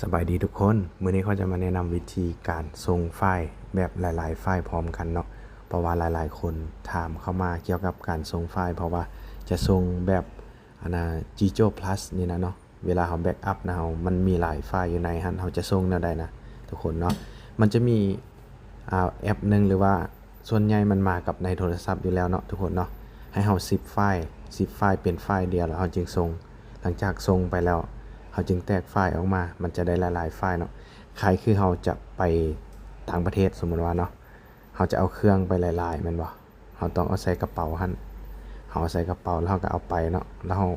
ສະບາຍດີທຸກຄົນ, ມື້ນີ້ຂ້ອຍຈະມາແນະນຳວິທີການສົ່ງໄຟລ໌ແບບຫຼາຍໆໄຟລ໌ພ້ອມກັນເນາະ, ເພາະວ່າຫຼາຍໆຄົນຖາມເຂົ້າມາກ່ຽວກັບການສົ່ງໄຟລ໌ ເພາະວ່າຈະສົ່ງແບບ ອັນນ່າ ຈີໂຈພລັສນີ້ນະເນາະ, ເວລາເຮົາແບັກອັບນະ ເຮົາ ມັນມີຫຼາຍໄຟລ໌ຢູ່ໃນຫັ້ນ ເຮົາຈະສົ່ງແນວໃດນະທຸກຄົນເນາະ. ມັນຈະມີ ອ່າ ແອັບໜຶ່ງ ຫຼືວ່າ ສ່ວນໃຫຍ່ມັນມາກັບໃນໂທລະສັບຢູ່ແລ້ວເນາະທຸກຄົນເນາະ, ໃຫ້ເຮົາຊິບໄຟລ໌ ຊິບໄຟລ໌ເປັນໄຟລ໌ດຽວ ແລ້ວເຮົາຈຶ່ງສົ່ງ. ຫຼັງຈາກສົ່ງໄປແລ້ວ ເຮົາຈຶ່ງແຕກໄຟລ໌ອອກມາ, ມັນຈະໄດ້ຫຼາຍໆໄຟລ໌ເນາະ. ຄ້າຍຄືເຮົາຈະໄປຕ່າງປະເທດ ສົມມຸດວ່າເນາະ, ເຮົາຈະເອົາເຄື່ອງໄປຫຼາຍໆແມ່ນບໍ່? ເຮົາຕ້ອງເອົາໃສ່ກະເປົາຫັ້ນ, ເຮົາເອົາໃສ່ກະເປົາແລ້ວເຮົາກໍເອົາໄປເນາະ, ແລ້ວເຮົາ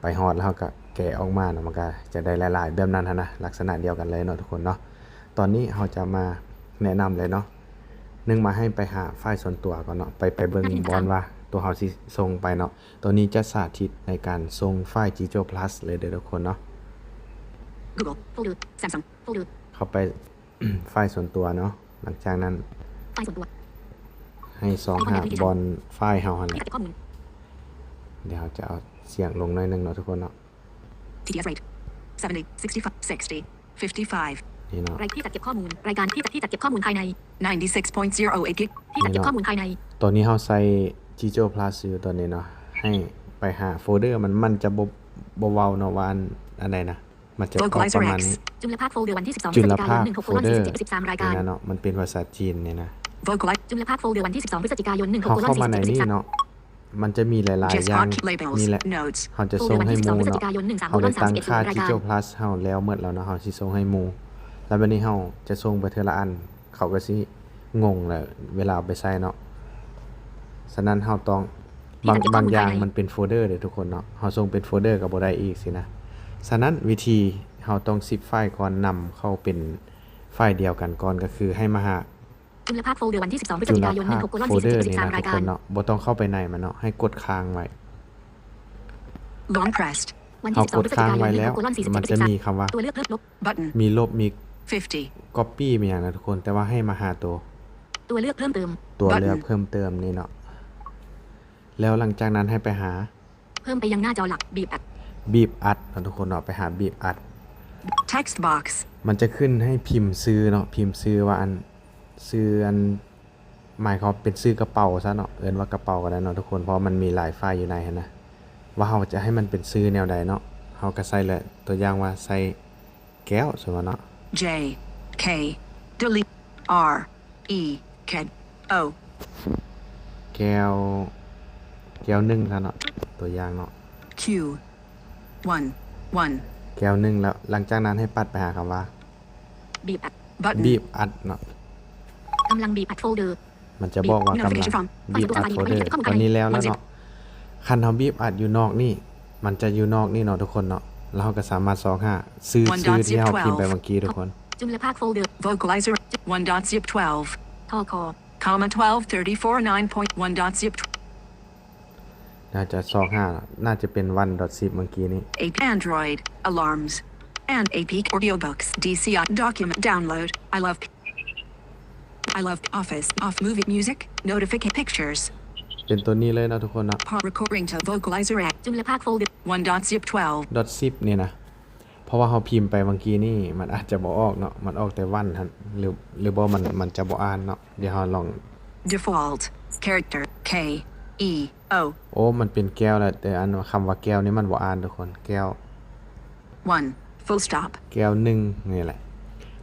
ໄປຮອດແລ້ວເຮົາກໍແກະອອກມາເນາະ, ມັນກໍຈະໄດ້ຫຼາຍໆແບບນັ້ນຫັ້ນນະ, ລັກສະນະດຽວກັນເລີຍເນາະທຸກຄົນເນາະ. ຕອນນີ້ເຮົາຈະມາແນະນຳເລີຍເນາະ, ໜຶ່ງ ມາໃຫ້ໄປຫາໄຟລ໌ສ່ວນຕົວກ່ອນເນາະ, ໄປ ໄປເບິ່ງບ່ອນວ່າຕົວເຮົາຊິສົ່ງໄປເນາະ. ຕອນນີ້ຈະສາທິດໃນການສົ່ງໄຟລ໌ຈີໂຈພລັສເລີຍເດີທຸກຄົນເນາະ. Google folder Samsung folder ເຂົ້າໄປ ໄຟລ໌ສ່ວນຕົວເນາະ. ຫຼັງຈາກນັ້ນ ໄຟລ໌ສ່ວນຕົວ ໃຫ້ຊອກຫາບ່ອນໄຟລ໌ເຮົາຫັ້ນແຫຼະ. ເກັບຂໍ້ມູນ ດຽວເຮົາຈະເອົາສຽງລົງໜ້ອຍໜຶ່ງເນາະທຸກຄົນເນາະ. ທີດີເອສ rate seventy sixty-five sixty fifty-five ນີ້ເນາະ. ລາຍທີ່ຈັດເກັບຂໍ້ມູນ ລາຍການທີ່ຈັດ ທີ່ຈັດເກັບຂໍ້ມູນພາຍໃນ ninety-six point zero eight gig ທີ່ຈັດເກັບຂໍ້ມູນພາຍໃນ. ຕອນນີ້ເຮົາໃສ່ຈີໂຈພລັສຢູ່ຕອນນີ້ເນາະ, ໃຫ້ໄປຫາໂຟເດີມັນ, ມັນຈະບໍ່ ບໍ່ເວົ້າເນາະວ່າອັນ ອັນໃດນະ. ມັນຈະອອກປະມານນີ້. ຈຸລະພາກໂຟລເດີວັນທີສິບສອງ ພຶສຈິກາຍົນ ໜຶ່ງຫົກໂກລອນສີ່ສິບເອັດ ສິບສາມ ລາຍການ ນີ້ນະເນາະ, ມັນເປັນພາສາຈີນນີ້ນະ. ເຮົາເຂົ້າມາໃນນີ້ເນາະ, ມັນຈະມີຫຼາຍໆຢ່າງ. ເຮົາເຂົ້າມາໃນນີ້ເນາະ, ມັນຈະມີຫຼາຍໆຢ່າງ, ມີຫຼາຍ ເຮົາຈະສົ່ງໃຫ້ໝູ່ເນາະ. ເຮົາໄດ້ຕັ້ງຄ່າຈີໂຈພລັສເຮົາແລ້ວໝົດແລ້ວເນາະ, ເຮົາຊິສົ່ງໃຫ້ໝູ່. ແລ້ວບັດນີ້ເຮົາຈະສົ່ງໄປເທື່ອລະອັນ. ເຂົາກໍຊິງົງແຫຼະເວລາເອົາໄປໃຊ້ເນາະ. ສະນັ້ນເຮົາຕ້ອງ ບາງ ບາງຢ່າງມັນເປັນໂຟເດີເດ້ທຸກຄົນເນາະ, ເຮົາສົ່ງເປັນໂຟເດີກໍບໍ່ໄດ້ອີກຊີ້ນະ. ສະນັ້ນວິທີເຮົາຕ້ອງຊິບໄຟລ໌ກ່ອນ, ນຳເຂົ້າເປັນໄຟລ໌ດຽວກັນກ່ອນ, ກໍຄືໃຫ້ມາຫາຈຸລະພາກໂຟລເດີວັນທີສິບສອງ ພຶສຈິກາຍົນ ໜຶ່ງຫົກໂກລອນສີ່ສິບເອັດ ສິບສາມ ລາຍການເນາະ. ບໍ່ຕ້ອງເຂົ້າໄປໃນມັນເນາະ, ໃຫ້ກົດຄ້າງໄວ້. Long pressed ວັນທີສິບສອງ ພຶສຈິກາຍົນ ໜຶ່ງຫົກໂກລອນສີ່ສິບເອັດ ສິບສາມ ເຮົາກົດຄ້າງໄວ້ແລ້ວ ຕົວເລືອກເລືອກລົບ ບັດ ມີລົບ ມີ fifty ກັອບປີ້ ມີຫຍັງນະທຸກຄົນ, ແຕ່ວ່າໃຫ້ມາຫາໂຕ ຕົວເລືອກເພີ່ມເຕີມ ຕົວເລືອກເພີ່ມເຕີມນີ້ເນາະ. ແລ້ວຫຼັງຈາກນັ້ນໃຫ້ໄປຫາ ເພີ່ມໄປຍັງໜ້າຈໍຫຼັກ ບີບອັດ ບີບອັດເນາະທຸກຄົນເນາະ, ໄປຫາບີບອັດ text box ມັນຈະຂຶ້ນໃຫ້ພິມຊື່ເນາະ, ພິມຊື່ວ່າອັນ ຊື່ອັນ ໝາຍຄວາມເປັນຊື່ກະເປົາຊະເນາະ, ເອີ້ນວ່າກະເປົາກໍໄດ້ເນາະທຸກຄົນ, ເພາະວ່າມັນມີຫຼາຍໄຟລ໌ຢູ່ໃນຫັ້ນນະ, ວ່າເຮົາຈະໃຫ້ມັນເປັນຊື່ແນວໃດເນາະ. ເຮົາກໍໃສ່ແຫຼະ, ຕົວຢ່າງວ່າໃສ່ແກ້ວ ສົມມຸດເນາະ, J K W R E K O ແກ້ວ ແກ້ວໜຶ່ງຊະເນາະ, ຕົວຢ່າງເນາະ, Q one one ແກ້ວໜຶ່ງ. ແລ້ວຫຼັງຈາກນັ້ນໃຫ້ປັດໄປຫາຄຳວ່າ ບີບອັດ ບັດ ບີບອັດເນາະ, ກຳລັງບີບອັດໂຟລເດີ ມັນຈະບອກວ່າກຳລັງບີບອັດໂຟລເດີ. ຕອນນີ້ແລ້ວແລ້ວເນາະ, ຄັນເຮົາບີບອັດຢູ່ນອກນີ້ ມັນຈະຢູ່ນອກນີ້ເນາະທຸກຄົນເນາະ, ແລ້ວເຮົາກໍສາມາດຊອກຫາຊື່ ຊື່ທີ່ເຮົາພິມໄປເມື່ອກີ້ທຸກຄົນ. ຈຸລະພາກໂຟລເດີ Vocalizer one dot zip twelve ທ ຄ comma twelve thirty-four nine point one dot zip ໜ້າຈະຊອກຫາ ໜ້າຈະເປັນ one dot zip ເມື່ອກີ້ນີ້. A P Android alarms and A P audiobooks D C I document download. I love I love Office of movie music notification pictures ເປັນຕົວນີ້ເລີຍເນາະທຸກຄົນເນາະ. Power recording to Vocalizer app ຈຸລະພາກໂຟລເດີ one dot zip twelve dot zip ນີ້ນະ. ເພາະວ່າເຮົາພິມໄປເມື່ອກີ້ນີ້ ມັນອາດຈະບໍ່ອອກເນາະ, ມັນອອກແຕ່ວັນຫັ້ນ ຫຼື ຫຼືບໍ່ ມັນ ມັນຈະບໍ່ອ່ານເນາະ. ດຽວເຮົາລອງ default character K E O ໂອ້ ມັນເປັນແກ້ວແລ້ວ, ແຕ່ອັນຄຳວ່າແກ້ວນີ້ມັນບໍ່ອ່ານທຸກຄົນ, ແກ້ວ one full stop ແກ້ວໜຶ່ງນີ້ແຫຼະ.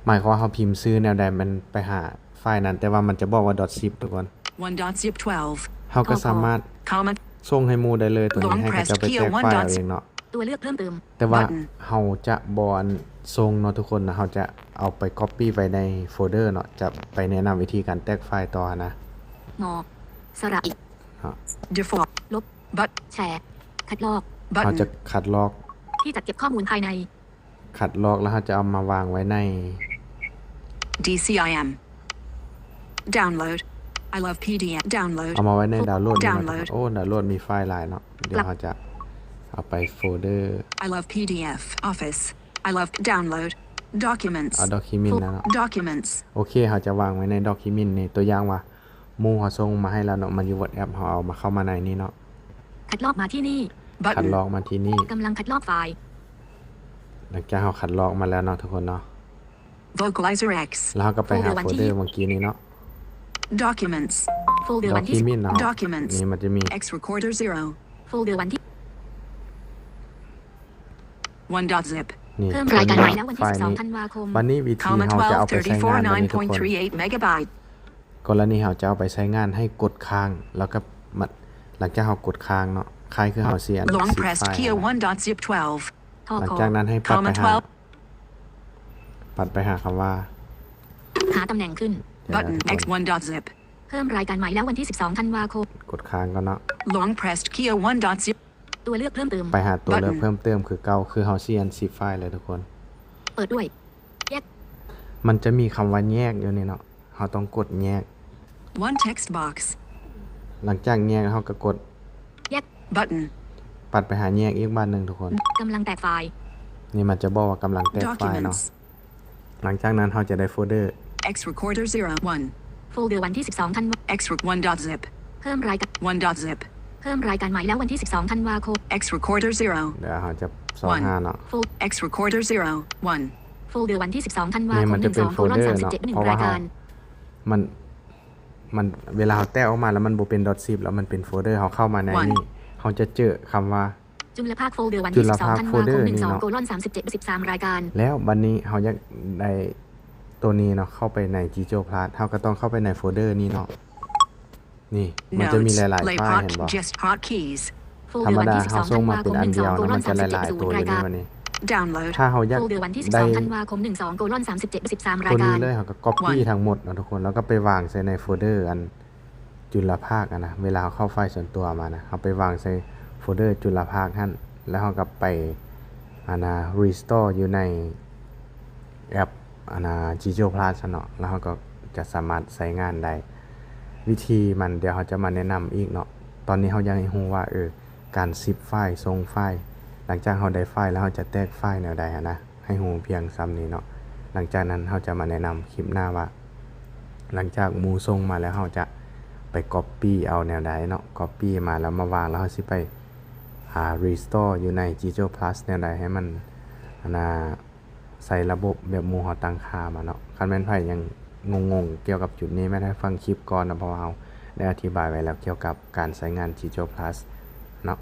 ໝາຍຄວາມວ່າເຮົາພິມຊື່ແນວໃດ ມັນໄປຫາໄຟລ໌ນັ້ນ, ແຕ່ວ່າມັນຈະບອກວ່າ dot zip ທຸກຄົນ. One dot zip twelve ເຮົາກໍສາມາດ comma ສົ່ງໃຫ້ໝູ່ໄດ້ເລີຍ. ຕົວນີ້ໃຫ້ເຂົາເຈົ້າໄປແຕກໄຟລ໌ເອົາເອງເນາະ. ຕົວເລືອກເພີ່ມເຕີມ ແຕ່ວ່າເຮົາຈະບໍ່ອັນສົ່ງເນາະທຸກຄົນນະ, ເຮົາຈະເອົາໄປກັອບປີ້ໄວ້ໃນໂຟລເດີເນາະ, ຈະໄປແນະນຳວິທີການແຕກໄຟລ໌ຕໍ່ຫັ້ນນະ. ງ ສະຫຼະ ອີ ເນາະ default ລົບ button ແຊ ຄັດລອກ button ເຮົາຈະຄັດລອກ ທີ່ຈັດເກັບຂໍ້ມູນພາຍໃນ ຄັດລອກແລ້ວເຮົາຈະເອົາມາວາງໄວ້ໃນ D C I M download I love P D F download ເອົາມາໄວ້ໃນດາວໂຫຼດນີ້ເນາະ. ໂອ້ ດາວໂຫຼດມີໄຟລ໌ຫຼາຍເນາະ, ດຽວເຮົາຈະເອົາໄປໂຟລເດີ I love P D F Office I love download documents ເອົາ document ນະເນາະ. Documents ໂອເຄ ເຮົາຈະວາງໄວ້ໃນ document ນີ້. ຕົວຢ່າງວ່າ ໝູ່ເຮົາສົ່ງມາໃຫ້ແລ້ວເນາະ, ມັນຢູ່ WhatsApp ເຮົາເອົາມາ ເຂົ້າມາໃນນີ້ເນາະ. ຄັດລອກມາທີ່ນີ້ button ຄັດລອກມາທີ່ນີ້ ກຳລັງຄັດລອກໄຟລ໌. ຫຼັງຈາກເຮົາຄັດລອກມາແລ້ວເນາະທຸກຄົນເນາະ Vocalizer X ແລ້ວເຮົາກໍໄປຫາໂຟລເດີເມື່ອກີ້ນີ້ເນາະ Documents ໂຟລເດີວັນທີສິບ Document ເນາະ Documents ນີ້ມັນຈະມີ X Recorder zero ໂຟລເດີວັນທີ One dot zip ນີ້ ເພີ່ມລາຍການໃໝ່ແລ້ວວັນທີສິບສອງທັນວາຄົມ ບັດນີ້ວິທີເຮົາຈະເອົາໄປໃຊ້ງານບັດນີ້ທຸກຄົນ Megabyte ກໍລະນີເຮົາຈະເອົາໄປໃຊ້ງານໃຫ້ກົດຄ້າງ ແລ້ວກໍມາ ຫຼັງຈາກເຮົາກົດຄ້າງເນາະ ຄ້າຍຄືເຮົາຊິອັນ Long pressed Kia one dot zip twelve ຫຼັງຈາກນັ້ນໃຫ້ປັດໄປຫາ ປັດໄປຫາຄຳວ່າ ຫາຕຳແໜ່ງຂຶ້ນ Button X one dot zip ເພີ່ມລາຍການໃໝ່ແລ້ວວັນທີສິບສອງທັນວາຄົມ ກົດຄ້າງກ່ອນເນາະ Long pressed Kia one dot zip ຕົວເລືອກເພີ່ມເຕີມ ໄປຫາຕົວເລືອກເພີ່ມເຕີມຄືເກົ່າ ຄືເຮົາຊິອັນຊິບຟາຍແລ້ວທຸກຄົນ ເປີດດ້ວຍ ແຍກ ມັນຈະມີຄຳວ່າແຍກຢູ່ນີ້ເນາະ ເຮົາຕ້ອງກົດແຍກ One text box ຫຼັງຈາກແຍກເຮົາກໍກົດ ແຍກ Button ປັດໄປຫາແຍກອີກບາດໜຶ່ງທຸກຄົນ ກຳລັງແຕກຟາຍ ນີ້ມັນຈະບອກວ່າກຳລັງແຕກຟາຍເນາະ Documents ຫຼັງຈາກນັ້ນເຮົາຈະໄດ້ໂຟລເດີ X Recorder zero one ໂຟລເດີວັນທີສິບສອງທັນວາ X one dot zip ເພີ່ມລາຍການ one dot zip ເພີ່ມລາຍການໃໝ່ແລ້ວວັນທີສິບສອງທັນວາຄົມ X Recorder zero ດຽວເຮົາຈະຊອກຫາເນາະ X Recorder zero one ໂຟລເດີວັນທີສິບສອງທັນວາຄົມ ໜຶ່ງສອງໂກລອນສາມສິບເຈັດ ເພິ່ນລະການ ມັນ ມັນ ເວລາເຮົາແຕກອອກມາແລ້ວມັນບໍ່ເປັນ dot zip ແລ້ວມັນເປັນໂຟລເດີ ເຮົາເຂົ້າມາໃນນີ້ ເຮົາຈະເຈີຄຳວ່າ ຈຸລະພາກໂຟລເດີວັນທີສິບສອງທັນວາຄົມ ໜຶ່ງສອງໂກລອນສາມສິບເຈັດ ສິບສາມລາຍການ ແລ້ວບັດນີ້ເຮົາຢາກໄດ້ໂຕນີ້ເນາະ ເຂົ້າໄປໃນ G G Plus ເຮົາກໍຕ້ອງເຂົ້າໄປໃນໂຟລເດີນີ້ເນາະ ນີ້ມັນຈະມີຫຼາຍໆຟາຍເຫັນບໍ່ ທຳມະດາເຮົາສົ່ງມາເປັນອັນດຽວເນາະ ມັນຈະຫຼາຍໆໂຕຢູ່ນີ້ ບັດນີ້ Download ຖ້າເຮົາຢາກໄດ້ໂຕນີ້ເລີຍ ເຮົາກໍກັອບປີ້ທັງໝົດເນາະທຸກຄົນ ແລ້ວກໍໄປວາງໃສ່ໃນໂຟລເດີອັນ ຈຸລະພາກຫັ້ນນະ ເວລາເຮົາເຂົ້າໄຟລ໌ສ່ວນຕົວມານະ ເຮົາໄປວາງໃສ່ໂຟລເດີຈຸລະພາກຫັ້ນ ແລ້ວເຮົາກໍໄປ ອັນນະ restore ຢູ່ໃນແອັບ ອັນນະ G G Plus ຫັ້ນເນາະ ແລ້ວເຮົາກໍຈະສາມາດໃຊ້ງານໄດ້ ວິທີມັນດຽວເຮົາຈະມາແນະນຳອີກເນາະ ຕອນນີ້ເຮົາຢາກໃຫ້ຮູ້ວ່າ ເອີ ການຊິບຟາຍ ສົ່ງຟາຍ ຫຼັງຈາກເຮົາໄດ້ຟາຍແລ້ວ ເຮົາຈະແຕກຟາຍແນວໃດຫັ້ນນະ ໃຫ້ຮູ້ພຽງສ່ຳນີ້ເນາະ ຫຼັງຈາກນັ້ນເຮົາຈະມາແນະນຳຄລິບໜ້າວ່າ ຫຼັງຈາກໝູ່ສົ່ງມາແລ້ວ ເຮົາຈະໄປກັອບປີ້ເອົາແນວໃດເນາະ ກັອບປີ້ມາແລ້ວມາວາງ ແລ້ວເຮົາຊິໄປ ອ່າ restore ຢູ່ໃນ G G Plus ແນວໃດໃຫ້ມັນ ອັນນະ ໃສ່ລະບົບແບບໝູ່ເຮົາຕັ້ງຄ່າມາເນາະ ຄັນແມ່ນໃຜຍັງງົງໆກ່ຽວກັບຈຸດນີ້ ແມ່ນໃຫ້ຟັງຄລິບກ່ອນເນາະ ເພາະວ່າເຮົາໄດ້ອະທິບາຍໄວ້ແລ້ວກ່ຽວກັບການໃຊ້ງານ G G Plus ເນາະ